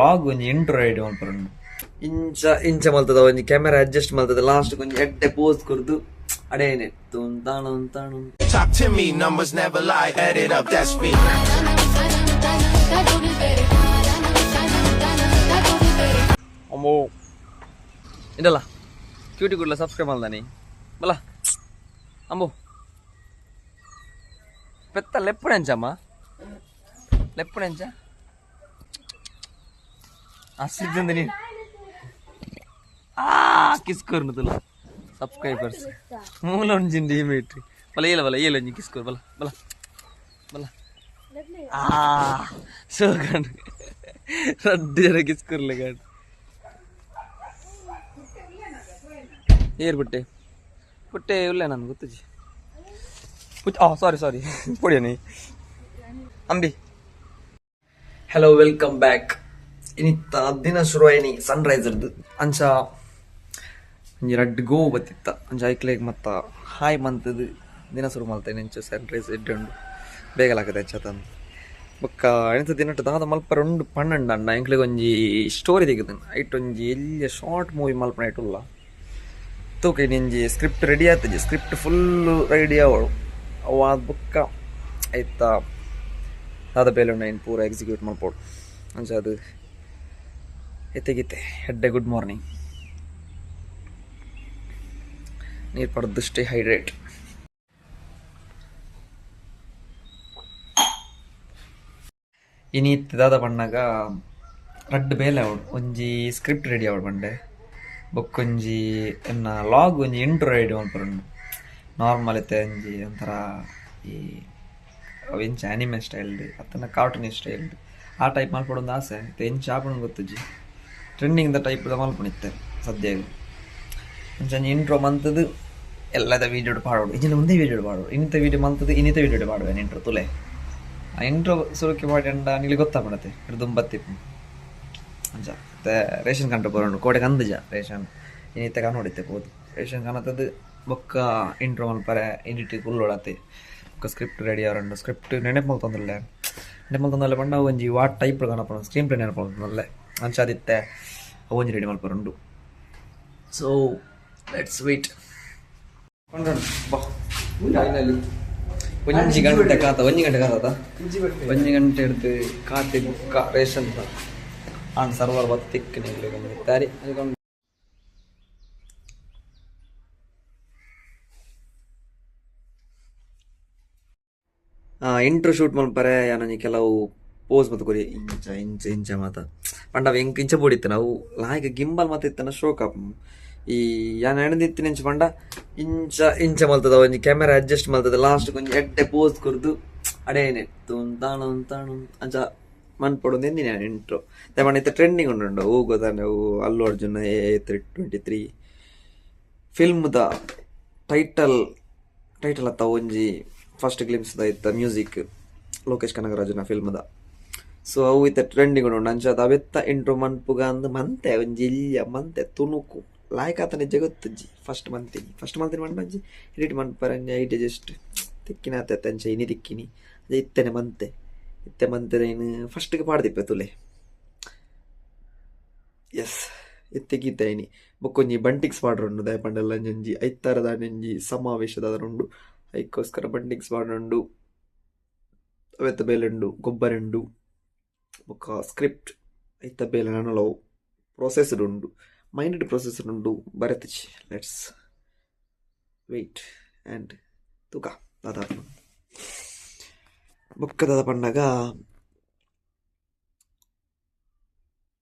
Log ಒಂಜಿ intro ready ಮಲ್ಪುಂಡು. ಇಂಚ ಇಂಚ ಮಲ್ತದ ಒಂಜಿ ಕ್ಯಾಮೆರಾ ಅಡ್ಜಸ್ಟ್ ಮಲ್ತದ ಲಾಸ್ಟ್ ಒಂಜಿ ಎಡ್ಡೆ ಪೋಸ್ ಕೊರ್ದು ಅಡೇನೆ ತಾಣು ತಾಣು. Talk to me, numbers never lie. Add it up, that's me. ಅಮ್ಮೋ, ಇಂದಲ್ಲ ಕ್ಯೂಟಿ ಕುಡ್ಲ ಸಬ್ಸ್ಕ್ರೈಬ್ ಮಲ್ದಾನಿ ಬಲ. ಅಂಬೋ, ಪೆತ್ತ ಲೆಪ್ಪುನೆಂಚಮ್ಮ, ಲೆಪ್ಪುನೆಂಚ ಅಸಿದ್ದಂದ ನೀನು ಆ ಕಿಸ್ ಕೊರ್ನು ತುಲ ಸಬ್ಸ್ಕ್ರೈಬರ್ಸ್ ಮೂಲ ಒಂಜಿಂಡಿ ಇಮೇಟ್. ಬಲ ಏಲ ಬಲ ಏಲ, ಒಂಜಿ ಕಿಸ್ ಕೊರು. ಬಲ ಬಲ ಬಲ. ಆ ಸೋಗಂಡು ರಡ್ಡು ಜನ ಕಿಸ್ ಕೊರ್ಲೆ ಗಾಡು. ಏರ್ ಪುಟ್ಟೆ ಪುಟ್ಟೆ ಉಲ್ಲೆ ನಾನು ಗೊತ್ತುಜಿ ಪುಚ್. ಆ ಸಾರಿ ಸಾರಿ, ಪೊಡಿಯನಿ ಅಂಬಿ. Hello, welcome back. ಇನ್ನಿತ್ತ ದಿನ ಶುರುವಾಯಿನಿ ಸನ್ರೈಸ್ ಇರ್ದು. ಅಂಚ ಒಂಜಿ ರಡ್ಡ್ ಗೋ ಬತ್ತಿತ್ತ. ಅಂಚ ಐಕ್ಲೆಗ್ ಮತ್ತ ಹಾಯ್ ಮಂತದು ದಿನ ಶುರು ಮಲ್ತೇನೆ. ಇಂಚ ಸನ್ರೈಸ್ ಎಡ್ಡೆ ಉಂಡು, ಬೇಗ ಲಾಕದೆ ಅಂಚ ತಂದು. ಬೊಕ್ಕ ಎಂತ ದಿನಟ್ ದಾದ ಮಲ್ಪರ ಉಂಡು ಪನ್ನಂಡ ಅಣ್ಣ ಎಂಕ್ಲೆಗ್ ಒಂಜಿ ಸ್ಟೋರಿ ತೆಗೆದು ಐಟ್ ಒಂಜಿ ಎಲ್ಯ ಶಾರ್ಟ್ ಮೂವಿ ಮಲ್ಪನ ಉಲ್ಲ. ತೂಕ, ಒಂಜಿ ಸ್ಕ್ರಿಪ್ಟ್ ರೆಡಿ ಆತಜಿ, ಸ್ಕ್ರಿಪ್ಟ್ ಫುಲ್ ರೆಡಿ ಆವಳು. ಅವು ಆದ್ ಬೊಕ್ಕ ಐತ ದಾದ ಬೇಲೆ ಉಂಡು ಐನ್ ಪೂರ ಎಕ್ಸಿಕ್ಯೂಟ್ ಮಲ್ಪೊಡು. ಅಂಚ ಅದು ಎತ್ತೆಗಿತ್ತೆ ಹೆಡ್ಡೆ. Good morning. ನೀರು ಪಡೆದು ಸ್ಟೇ ಹೈಡ್ರೇಟ್. ಇನಿ ಇತ್ತೆ ದಾದ ಪಣ್ಣಗ ರಡ್ಡ್ ಬೇಲೆ ಆವಡ್. ಒಂಜಿ ಸ್ಕ್ರಿಪ್ಟ್ ರೆಡಿ ಆವಡ್ ಪಂಡೆ, ಬೊಕ್ಕೊಂಜಿ ಎನ್ನ ಲಾಗ್ ಒಂಜಿ ಇಂಟ್ರೋ ರೆಡಿ ಮಲ್ಪರುಂಡು. ನಾರ್ಮಲ್ ಇತ್ತೆ ಒಂಜಿ ಒಂಥರ ಈ ಅವು ಎಂಚ ಆನಿಮೆ ಸ್ಟೈಲ್ಡ್ ಅತ್ತನ ಕಾರ್ಟೂನ್ ಸ್ಟೈಲ್ಡ್ ಆ ಟೈಪ್ ಮಲ್ಪೊಡೊಂದು ಆಸೆ ಇತ್ತೆ. ಎಂಚ ಆಪುಂಡು ಗೊತ್ತುಜಿ. ಟ್ರೆಂಡಿಂಗ್ ದ ಟೈಪ್ ದ ಮಲ್ಪುನಿತ್ತೆ ಸದ್ಯ. ಒಂಚೊಂಜಿ ಇಂಟ್ರೋ ಮಂತದು ಎಲ್ಲದ ವೀಡಿಯೋಡ್ ಪಾಡೋಡು, ಇಜಿಂಡ ಒಂದೇ ವೀಡಿಯೋಡ್ ಪಾಡೋಡು. ಇನ್ನಿತ ವೀಡಿಯೋ ಮಂತದು ಇನ್ನಿತ ವೀಡಿಯೋಡ್ ಪಾಡುವೆ ಇಂಟ್ರೋ. ತುಲೆ, ಆ ಇಂಟ್ರೋ ಸುರುಕಿ ಪಾಡ್ಯಂಡ ನಿಲಿ ಗೊತ್ತಾಪುಂಡತೆ ದುಂಬತ್ತಿಪ್ಪು. ಅಂಚ ಇತ್ತೆ ರೇಷನ್ ಕಂಟ್ರ ಬರೋಂಡು ಕೋಡೆ ಕಂದುಜ ರೇಷನ್. ಇನ್ನಿತ್ತೆ ಕನ್ನೋಡಿತ್ತೆ ಪೋದು ರೇಷನ್ ಕನತದು ಬೊಕ್ಕ ಇಂಟ್ರೋ ಮಲ್ಪರೆ ಎಡಿಟ್ ಕುಲ್ಲೊಡತೆ. ಬೊಕ್ಕ ಸ್ಕ್ರಿಪ್ಟ್ ರೆಡಿ ಆವರಂಡು. ಸ್ಕ್ರಿಪ್ಟ್ ನೆನಪು ಮಲ್ತೊಂದುಲ್ಲೆ. ನೆನಪು ಮಲ್ತೊಂದುಲ್ಲೆ ಪಂಡ ಅವು ಒಂಜಿ what type ಕನಪುಂಡು, ಸ್ಕ್ರೀನ್ ಪ್ಲೇ ನೆನಪು ಮಲ್ತೊಂದುಲ್ಲೆ. ಅಂಚ ಅದಿತ್ತೆ ಅವು ಒಂಜಿ ರೆಡಿ ಮಲ್ಪರುಂಡು. ಸೊ let's wait. ಬಾ, ಫೈನಲಿ ಒಂಜಿ ಗಂಟೆ ಕಾತ, ಒಂಜಿ ಗಂಟೆ ಕಾತ, ಒಂಜಿ ಗಂಟೆ ಹಿಡ್ದು ಕಾತೆ. ಬುಕ್ಕ ರೇಷನ್ ಆನ್ ಸರ್ವರ್ ಬತ್ತಿಕ್ ತಾರಿ. ಇಂಟ್ರೋ ಶೂಟ್ ಮಲ್ಪರೆ ಯಾನೊಂಜಿ ಕೆಲವು ಪೋಸ್ ಮತ ಕೊರಿ, ಇಂಚ ಇಂಚ ಇಂಚ ಮಾತ ಪಂಡ ಅವು ಎಂಕ್ ಇಂಚ ಬೋಡಿತ್ತು. ನಾವು ಲಾಯ್ಕ್ ಗಿಂಬಲ್ ಮಾತ ಇತ್ತನ ಶೋಕ್ ಆಪ್. ಈ ಯಾನ್ ಎಣದಿತ್ತಿನ ಇಂಚ ಪಂಡ ಇಂಚ ಇಂಚ ಮಲ್ತದ ಒಂಜಿ ಕ್ಯಾಮೆರಾ ಅಡ್ಜಸ್ಟ್ ಮಲ್ತದ ಲಾಸ್ಟ್ ಒಂಜಿ ಎಡ್ಡೆ ಪೋಸ್ ಕೊರ್ದು ಅಡೇನೆ ತಾಣು ತಾಣು ಅಂಚ ಮನ್ಪೊಡು ಎಂದಿನ ಇಂಟ್ರೋ ಪಂಡ ಇತ್ತೆ ಟ್ರೆಂಡಿಂಗ್ ಉಂಡು. ಹೂ ಗೊತ್ತಾನೆ, ಅವು ಅಲ್ಲು ಅರ್ಜುನ್ ಎ 3 23 ಫಿಲ್ಮ್ದ ಟೈಟಲ್ ಟೈಟಲ್ ಅತ್ತ ಒಂಜಿ ಫಸ್ಟ್ ಗ್ಲಿಮ್ಸ್ the ಇತ್ತ ಮ್ಯೂಸಿಕ್ ಲೋಕೇಶ್ ಕನಗರಾಜನ ಫಿಲ್ಮ್ದ. ಸೊ ಅವು ಇತ್ತೆ ಟ್ರೆಂಡಿಂಗ್ ಉಂಡು. ಅಂಚ ಅವೆತ್ತ ಇಂಟ್ರೋ ಮನ್ಪುಗ ಅಂದ್ ಮಂತೆ ಒಂಜಿ ಎಲ್ಯ ಮಂತೆ ತುಣುಕು ಲಾಯ್ಕ್ ಆತನೆ ಜಗತ್ತುಜ್ಜಿ. ಫಸ್ಟ್ ಮಂತಿನಿ, ಫಸ್ಟ್ ಮಂತಿನಿ ಪಂಡ ಒಂಜಿ ಎಡಿಟ್ ಮನ್ಪರೆ ಒಂಜಿ ಐಡಿಯಾ ಜಸ್ಟ್ ತಿಕ್ಕಿನ ಆತೆ. ಅಂಚ ಇನಿ ತಿಕ್ಕಿನಿ ಅದೇ ಇತ್ತೆನೆ ಮಂತೆ. ಇತ್ತೆ ಮಂತೆ ಫಸ್ಟ್ಗೆ ಪಾಡ್ದಿಪ್ಪೆ ತುಲೆ. ಎಸ್, ಇತ್ತೆ ಗೀತೆ ಇನಿ ಬೊಕ್ಕೊಂಜಿ ಬಂಟಿಕ್ಸ್ ಪಾಡ್ರುಂಡು. ದಾಯೆ ಪಂಡಲ್ಲ ಒಂಜಿ ಐತಾರದಾನಿ ಒಂಜಿ ಸಮಾವೇಶದ ಉಂಡು, ಐಕ್ಕೋಸ್ಕರ ಬಂಟಿಕ್ಸ್ ಪಾಡ್ರುಂಡು. ಅವೆತ್ತ ಬೇಲೆ ಉಂಡು, ಗೊಬ್ಬರ ಉಂಡು, ಬೊಕ್ಕ ಸ್ಕ್ರಿಪ್ಟ್ ಐತ ಬೇಲೆ ನನಲವು ಪ್ರೊಸೆಸ್ಡ್ ಉಂಡು, ಮೈಂಡ್ ಪ್ರೊಸೆಸ್ ಉಂಡು ಬರೆತಿಜಿ. Let's wait and ತೂಕ ದಾದ. ಬೊಕ್ಕ ದಾದ ಪನ್ನಗ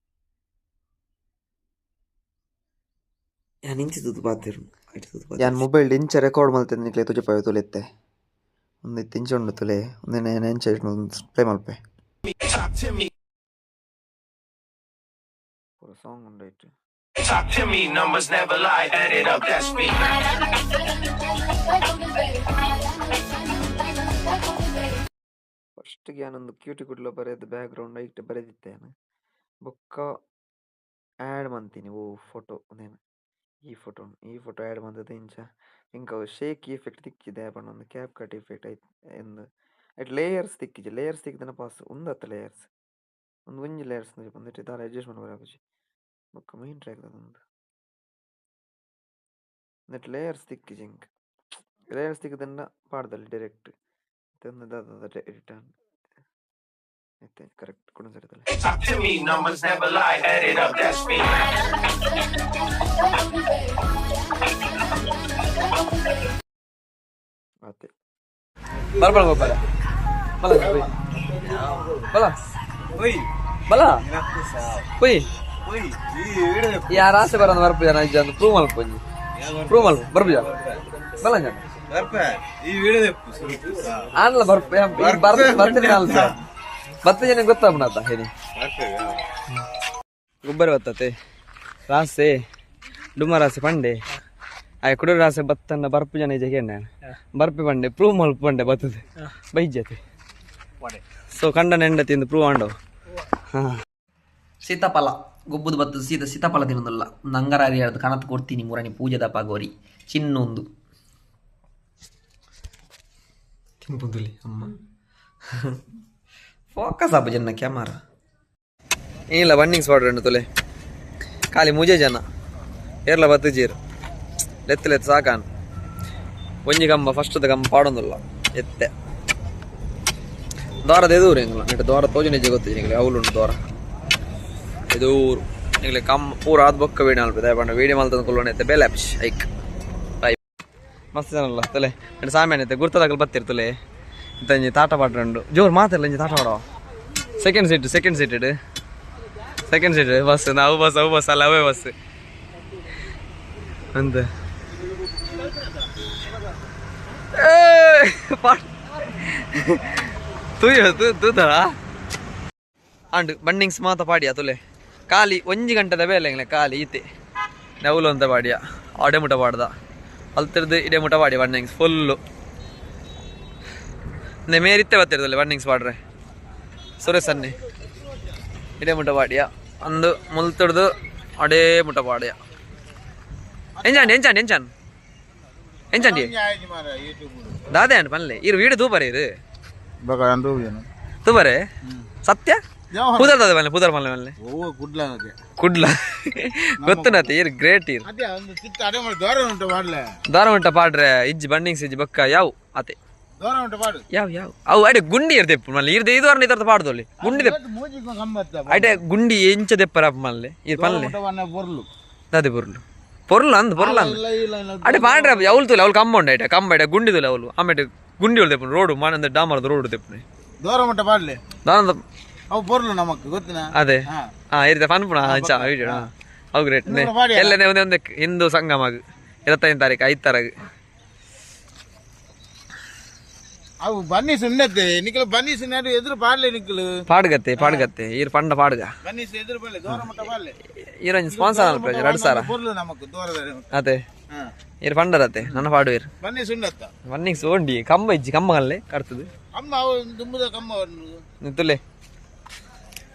ಯಾನ್ ಇಂಚಿ ತೂದು ಪಾತೆರುನು ಐಟ್ ತೂದು. ಯಾನ್ ಮೊಬೈಲ್ ಇಂಚ ರೆಕಾರ್ಡ್ ಮಲ್ತೆದ್ ನಿಕ್ಲೆ ತೋಜಪಾವೆ ತೂಲೆ. ಇತ್ತೆ ಉಂದು ಇತ್ತೆ ಇಂಚ ಉಂಡು ತೂಲೆ. ಉಂದೆನ್ ಯಾನ್ ಎಂಚ play Malpe. Talk to me. ಪೂರ ಸಾಂಗ್ ಉಂಡು ಐಟ್. Talk to me, numbers never lie. Add it up, that's me. ಫಸ್ಟ್ಗೆ ಯಾನೊಂದು ಕ್ಯೂಟಿ ಕುಡ್ಲ ಬರೆದ್ ಬ್ಯಾಕ್ ಗ್ರೌಂಡ್ ಐಟ್ ಬರೆದಿತ್ತೆ ಯಾನ್. ಬೊಕ್ಕ ಆಡ್ ಮಂತಿನಿ ಒವು ಫೋಟೋ ಉಂದೆನ್ ಈ ಫೋಟೋ ಆಡ್ ಮಂತುದು ಇಂಚ ಎಂಕ್ ಅವು ಶೇಕ್ ಎಫೆಕ್ಟ್ ತಿಕ್ಕಿದೆ ಪಂಡ ಒಂದು ಕ್ಯಾಪ್ ಕಟ್ ಎಫೆಕ್ಟ್ ಐಟ್ ಇಂದ್ ಐಟ್ ಲೇಯರ್ಸ್ ತಿಕ್ಕಿಜಿ. ಲೇಯರ್ಸ್ ತಿಕ್ಕ್‌ದನ ಪಾಸ್ ಉಂದತ್ತ ಲೇಯರ್ಸ್. ಉಂದು ಒಂಜಿ ಲೇಯರ್ಸ್ ಒಂದೆಟ್ ದಾಲ ಅಡ್ಜಸ್ಟ್ ಮನ್ಪೆರೆ ಆಪುಜಿ ಬೊಕ್ಕ ಮೈನ್ ಟ್ರ್ಯಾಕ್ ದಾದ ಉಂದು ನೆಟ್ ಲೇಯರ್ಸ್ ತಿಕ್ಕಿಜಿ ಎಂಕ್ ಲೇಯರ್ಸ್ ತಿಕ್ಕುದುಂಡ ಪಾಡ್ದೊಲಿ ಡೈರೆಕ್ಟ್ ಇತ್ತೆ ಉಂದು ದಾದ ಎಡಿಟ್ ಆಂಡ್ ಇತ್ತೆ ಕರೆಕ್ಟ್ ಕುಡೊಂಜಿ ತೂಲೆ. Talk to me, numbers never lie. Add it up, that's me. ಆತೆ ಬರ್ಬಳ ಗೋಪಾಲ ಬಲ ಬಲ ಬಲ ಪೊಯ್ ಯಾರ ಆಸೆ ಬರಂದು ಬರ್ಪು ಜನ ಇಜ್ಜ ಪ್ರೂವ್ ಮಲ್ಪೊಂಜಿ ಪ್ರೂವ್ ಮಲ್ಪ ಬರ್ಪುಜ ಬಲ ಜನ ಆನ್ಲ ಬರ್ಪ ಬರ್ತೇನೆ ಅಲ್ಪ ಬತ್ತ ಜನ ಗೊತ್ತಾಪುಣತ ಹೇಳಿ ಗೊಬ್ಬರ ಬತ್ತತೆ ರಾಸೆ ಡುಮ್ಮ ರಾಸೆ ಪಂಡೆ ಆಯ್ ಕುಡೂರು ರಾಸೆ ಬತ್ತನ್ನ ಬರ್ಪು ಜನ ಇಜ್ಜೆ ಕೇಂಡ ಬರ್ಪೆ ಪಂಡೆ ಪ್ರೂವ್ ಮಲ್ಪ ಪಂಡೆ ಬತ್ತದೆ ಬೈಜತೆ ಸೊ ಕಂಡ ನೆಂಡ ತಿಂದು ಪ್ರೂವ್ ಆಂಡವು. ಸೀತಾಫಲ ಗೊಬ್ಬುದು ಬತ್ತದ ಸೀತ ಸೀತಾಫಲ ತಿನ್ನೋದಲ್ಲ. ಒಂದು ಅಂಗರಾರಿ ಅದು ಕಣತ್ ಕೊಡ್ತೀನಿ ಮುರಣಿ ಪೂಜೆದ ಪಾಗೋರಿ ಚಿನ್ನೊಂದು ತಿನ್ಪುದುಲಿ ಅಮ್ಮ ಫೋಕಸ್ ಆಪು ಜನ ಕ್ಯಾಮರಾ ಏನಿಲ್ಲ. ಬನ್ನಿಂಗ್ ಸ್ಪಾಟ್ ರೆಂಡು ತುಲೆ ಖಾಲಿ ಮುಜೆ ಜನ ಏರ್ಲ ಬತ್ತುಜೀರು ಲೆತ್ತು ಲೆತ್ತು ಸಾಕಾನ್. ಒಂಜಿ ಕಂಬ ಫಸ್ಟ್ ಕಂಬ ಪಾಡೊಂದುಲ್ಲ ಎತ್ತೆ ದಾರದ ಎದೂರು ಎಂಗ್ಲ ನೆಟ್ ದ್ವಾರ ತೋಜು ನಿಜ ಗೊತ್ತಿಜಿ ನಿಂಗ್ಲೆ ಅವ್ಲುಂಡು ದ್ವಾರ ಎದೂರು ನಿಂಗ್ಲೆ ಕಮ್ ಪೂರ ಆದ್ ಬೊಕ್ಕ ವೀಡಿಯೋ ಮಲ್ಪೆ ದಾಯೆ ಪಂಡ ವೀಡಿಯೋ ಮಲ್ತಂದು ಕುಲ್ಲೋಣ ಇತ್ತೆ ಬೇಲೆ ಆಪಿಶ್ ಐಕ್ ಬೈ. ಮಸ್ತ್ ಜನ ಅಲ್ಲ ತುಲೆ ನೆಟ್ ಸಾಮಾನ್ಯ ಇತ್ತೆ ಗುರ್ತದಾಗಲು ಬತ್ತಿರ್ ತುಲೆ ಇತ್ತಂಜಿ ತಾಟ ಪಾಡ್ರಂಡು ಜೋರು ಮಾತಿಲ್ಲ ಇಂಜಿ ತಾಟ ಪಾಡವ. Second seat, second seated, second seat bus. ನಾವು ಬಸ್ ಅವು ಬಸ್ ಅಲ್ಲ, ಅವೇ ಬಸ್ ಅಂತ ತೂಯ ತೂತಳ ಅಂಡ್ ಬಂಡಿಂಗ್ಸ್ ಮಾತ ಪಾಡಿಯ ತುಲೆ ಖಾಲಿ ಒಂಜಿ ಗಂಟೆದ ಬೇಲೆ ಎಂಗ್ಲೆ ಖಾಲಿ ಈತೆ ನವುಲು ಅಂತ ಪಾಡಿಯ ಆಡೆ ಮುಟ ಪಾಡ್ದ ಅಲ್ತಿರ್ದು ಇಡೆ ಮುಟ ಪಾಡಿ ಬಂಡಿಂಗ್ಸ್ ಫುಲ್ಲು ಮೇರಿತ್ತೆ ಬತ್ತಿರ್ತಲ್ಲ ಬಂಡಿಂಗ್ಸ್ ಪಾಡ್ರೆ ಸುರೇಶ್ ಅನ್ನಿ ಇಡೆ ಮುಟ ಪಾಡಿಯ ಅಂದು ಮುಲ್ತುಡ್ದು ಅಡೇ ಮುಟ ಪಾಡಿಯ. ಎಂಚಾಂಡಿ ಎಂಚಾಂಡಿ ಎಂಚಾನ್ ಎಂಚಾಂಡಿ ದಾದೆ ಅಂಡ್ ಪನ್ಲೆ ಇರು ವೀಡಿಯೋ ತೂಪರೆ ಇರು ತೂಪರೆ ಸತ್ಯ ಪುದರ್ ದಾದೆ ಪನ್ಲೆ ಪುದರ್ ಪನ್ಲೆ ಪನ್ಲೆ. ಕುಡ್ಲ ಗೊತ್ತುನತೆ ಇರು ಗ್ರೇಟ್ ಇರು ದಾರ ಉಂಟ ಪಾಡ್ರೆ ಇಜ್ಜಿ ಬಂಡಿಂಗ್ಸ್ ಇಜ್ಜಿ ಬೊಕ್ಕ ಯಾವು ಅತೆ ಯಾವ ಯಾವ ಅವು ಅಡೆ ಗುಂಡಿ ಇರ್ದೆಪ್ಪು ಮಲ್ಲೆ ಇರ್ದೆ ಇದು ವಾರ ಇತರ್ದ ಪಾಡ್ದೊಲ್ಲಿ ಗುಂಡಿ ದೆಪ್ಪ ಅಡೆ ಗುಂಡಿ ಎಂಚ ದೆಪ್ಪರ ಮಲ್ಲೆ ಇರ್ ಪನ್ಲೆ ದಾದೆ ಪೊರ್ಲು ಪೊರ್ಲು ಅಂದ್ ಪೊರ್ಲು ಅಂದ್ ಅಡೆ ಪಾಡ್ರೆ ಅವಳು ತುಲೆ ಅವಳು ಕಂಬ ಉಂಡು ಐಟ ಕಂಬ ಐಟ ಗುಂಡಿ ತುಲೆ ಅವಳು ಆಮೇಲೆ ಗುಂಡಿ ಉಳ್ದೆಪ್ಪು ರೋಡು ಮಾನಂದ ಡಾಮರದ ರೋಡ್ ದೆಪ್ಪು. ದೂರ ಪಾಡ್ಲೆ. ದಾನದ ಅವು ಪೊರ್ಲು ನಮಕ್ ಗೊತ್ತಿನ. ಅದೇ ಹಾ ಇರ್ದೆ ಪನ್ಪುಣ ಅಂಚ ವಿಡಿಯೋ ಅವು ಗ್ರೇಟ್. ಎಲ್ಲನೇ ಒಂದೇ ಒಂದೇ ಹಿಂದೂ ಸಂಗಮಗ್ 25 ತಾರೀಕು ಐತಾರಗ್. ಅವು ಬನ್ನಿ ಸುಣ್ಣತೆ ನಿಕ್ಕಲು ಬನ್ನಿ ಸುಣ್ಣೆ ಎದುರು ಪಾಡ್ಲೆ ನಿಕ್ಕಲು. ಪಾಡ್ಗತ್ತೆ ಪಾಡ್ಗತ್ತೆ ಈರ್ ಪಂಡ ಪಾಡ್ಗ. ಬನ್ನಿ ಎದುರು ಪಾಡ್ಲೆ ದೂರ ಮಟ್ಟ ಪಾಡ್ಲೆ. ಈರೊಂಜಿ ಸ್ಪಾನ್ಸರ್ ಅಲ್ಪ 2 ಸಾವಿರ. ಪೊರ್ಲು ನಮಕ್ ದೂರದ. ಅದೇ ಈರ್ ಪಂಡರತ್ತೆ ನನ್ನ ಪಾಡುವೀರ್. ಬನ್ನಿ ಸುಣ್ಣತ್ತ. ಬನ್ನಿಂಗ್ ಸೋಂಡಿ ಕಂಬ ಇಜ್ಜಿ ಕಂಬ ಅಲ್ಲೇ ಕರ್ತದೆ. ಅಮ್ಮ ಅವು ದುಂಬುದ ಕಂಬ. ತುಲೆ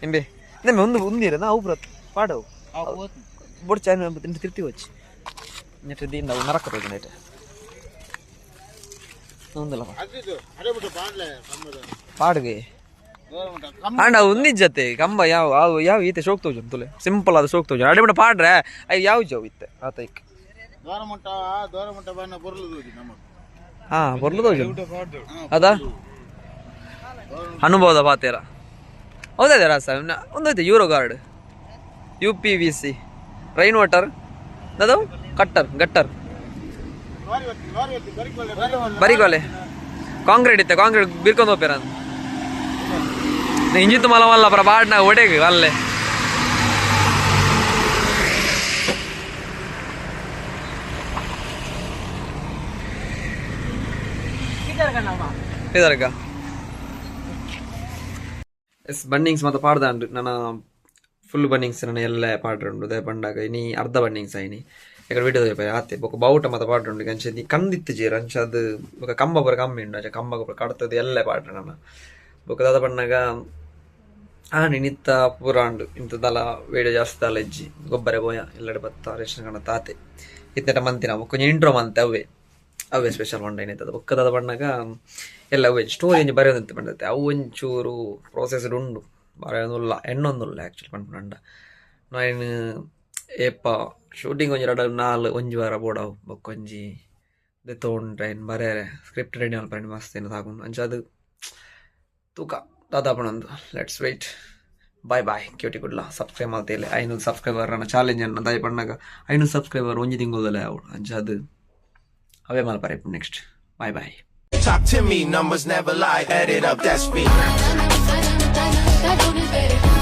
ನಿಂಬೆ ನಿಂಬೆ ಒಂದು ಉಂದಿರ ಅವು ಬ್ರತ್ ಪಾಡವು ಬೊಡ್ಚ ತಿರ್ತಿ ವಚ್ಚಿ ನೆಟ್ ದೀಂದ ಅವು ನರಕ ತೋಜು ನೆಟ್ ಒಂದಲ್ಲ ಪಾಡ್ಗೆ ಆಂಡ ಅವು ಉಂದಿಜ್ಜತೆ ಕಂಬ ಯಾವ ಅವು ಯಾವ ಈತೆ ಶೋಕ್ ತೋಜು ತುಲೆ ಸಿಂಪಲ್ ಆದ ಶೋಕ್ ತೋಜು ಅಡೆ ಬಿಡ ಪಾಡ್ರೆ ಅಯ್ಯ ಯಾವ ಜಾವು ಇತ್ತೆ ಆತೈಕ್. ದೂರ ಮಟ್ಟ ಬಣ್ಣ ಪೊರ್ಲು ತೋಜು ನಮಕ್. ಹಾ ಪೊರ್ಲು ತೋಜು ಅದಾ ಅನುಭವದ ಪಾತೇರ ಹೌದಾ ರಾಸ ಒಂದು Euro guard UPVC rain water ಅದು ಕಟ್ಟರ್ ಗಟ್ಟರ್ ಬರಿಗೋಲೆ ಕಾಂಕ್ರೀಟ್ ಇತ್ತೆ ಕಾಂಕ್ರೀಟ್ ಬಿರ್ಕೊಂಡು ಹೋಗ್ಬೇರ ಇಂಜಿತ್ತು ಮಲ ಮಲ್ಲ ಪರ ಬಾಡ್ನ ಒಡೆಗ್ ಅಲ್ಲೇ ಇದರ್ಗ ಎಸ್ ಬನ್ನಿಂಗ್ಸ್ ಮತ್ತೆ ಪಾಡ್ದಾಂಡ್ ನನ್ನ ಫುಲ್ ಬನ್ನಿಂಗ್ಸ್ ನನ್ನ ಎಲ್ಲ ಪಾಡ್ರುಂಡು ದಯ ಪಂಡಾಗ ಇನಿ ಅರ್ಧ ಬನ್ನಿಂಗ್ಸ್ ಆಯ್ನಿ ಎಕಡೆ ವಿಡಿಯೋ ಆತೆ ಬೊಕ ಬಾವುಟ ಮತ್ತೆ ಪಾಡ್ರುಂಡು ಅಂಚ ನೀ ಕಂದಿತ್ತು ಜೀರ ಅಂಚ ಅದು ಬೊಕ ಕಂಬ ಪೂರ ಕಮ್ಮಿ ಉಂಡು ಅಂಚ ಕಂಬ ಪೂರ ಕಡ್ತದೆ ಎಲ್ಲ ಪಾಡ್ರೆ ನನ್ನ ಬೊಕ ದಾದ ಪಣ್ಣಾಗ ಆಂಡ್ ಇನ್ನಿತ್ತ ಪೂರ ಉಂಡು ಇಂಥದ್ದೆಲ್ಲ ವಿಡಿಯೋ ಜಾಸ್ತಿ ದಾಲ ಇಜ್ಜಿ ಗೊಬ್ಬರ ಬೋಯ ಎಲ್ಲಡೆ ಬತ್ತ ರೇಷನ್ ಕಣ ತಾತೆ ಇತ್ತೆಟ ಮಂತಿನ ಬೊಕ್ಕ ಇಂಟ್ರೋ ಮಂತೆ ಅವೇ ಅವೇ ಸ್ಪೆಷಲ್ ಮಂಡ ಏನಿತ್ತದ ಬೊಕ್ಕ ದಾದ ಪಣ್ಣಾಗ ಎಲ್ಲ ಅವೇ ಸ್ಟೋರಿ ಒಂಜಿ ಬರೆಯೋದಂತ ಪಂಡತೆ ಅವು ಒಂಚೂರು ಪ್ರೋಸೆಸ್ಡ್ ಉಂಡು. ಬರೆಯೊಂದುಲ್ಲ, ಎಣ್ಣೊಂದುಲ್ಲ ಆ್ಯಕ್ಚುಲಿ ಪನ್ಪುನಂಡ. ಐನ್ ಏಪ ಶೂಟಿಂಗ್ ಒಂಜಿ ರಡ್ಡ್ ನಾಲ್ ಒಂಜಿ ವಾರ ಬೋಡಾವು, ಬೊಕ್ಕೊಂಜಿ ದೆತ್ತೊಂಡ್ರೆ ಐನ್ ಬರೆಯರೆ, ಸ್ಕ್ರಿಪ್ಟ್ ರೆಡಿ ಮಲ್ಪರೆ ಮಸ್ತ್ ದಿನ ತಾಗುಂಡು. ಅಂಚಾದ್ ತೂಕ ದಾದ ಪನೊಂದು. Let's wait. Bye bye cutie Kudla. Subscribe ಮಲ್ತೇಲೆ. 500 subscriber ನನ್ನ ಚಾಲೆಂಜ್ ಅನ್ನ ದಾಯಿ ಪಣ್ಣಗ 500 ಸಬ್ಸ್ಕ್ರೈಬರ್ ಒಂಜಿ ತಿಂಗೊಲ್ದಲೇ ಆವೊಡು. ಅಂಚಾದ್ ಅವೇ ಮಲ್ಪರೆ next. Bye bye. Talk to me, numbers never lie. Add it up, that's me. Dale, dale.